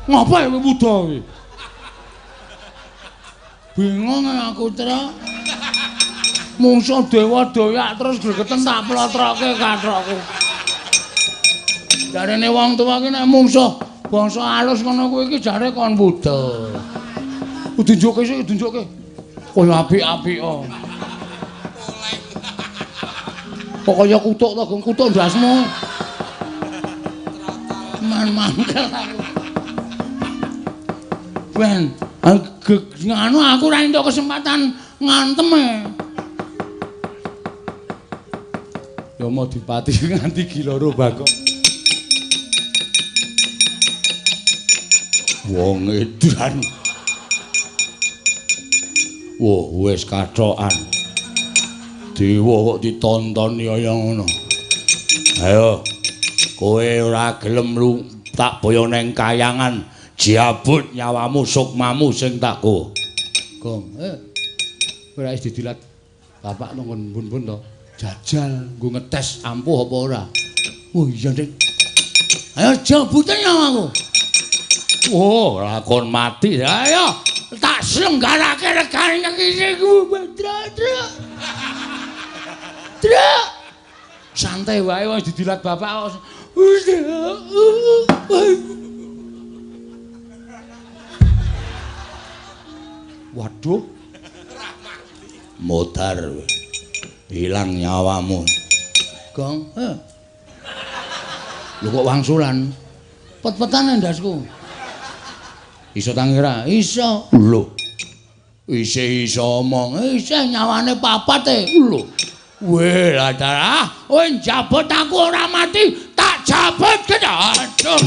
Ngapa ya wuda kuwi? Bingung aku, Tra. Mungsuh dewa doyak terus gregeten tak plotroke kathokku. Jarene wong tuwa ki nek mungsuh bangsa alus ngono kuwi iki jare kon wuda. Tunjukke sik, tunjukke. Kaya apik-apik kok. Kok kaya kutuk to, Gong, kutuk ndasmu. Man mangkel aku. Ben, nganu aku ora entuk kesempatan ngantem e. Yama dipati nganti giloro Bagong. Wong edan. Wah, wis kathokan. Dewa kok ditontoni kaya ngono. Ayo, kowe ora gelem lu tak boyo neng kayangan, jabut nyawamu sukmamu sing tak go. Gong, ora wis didilat bapak nang bun-bun to. Jajal nggo ngetes ampuh apa ora. Oh iya, Dik. Ayo jabuten nyawaku. Oh, lakon mati. Ayo, tak selenggarake regane iki ku. Dra. Dra. Santai wae wis didilat bapak. Waduh. Modar. Ilang nyawamu. Gong, Lho kok wangsulan? Pet-petane ndasku. Iso tangi ra? Iso. Lho. Isih iso omong. Isih nyawane papat e. Lho. Weh, lah darah, kowe njabut aku ora mati, tak jabut ke. Aduh.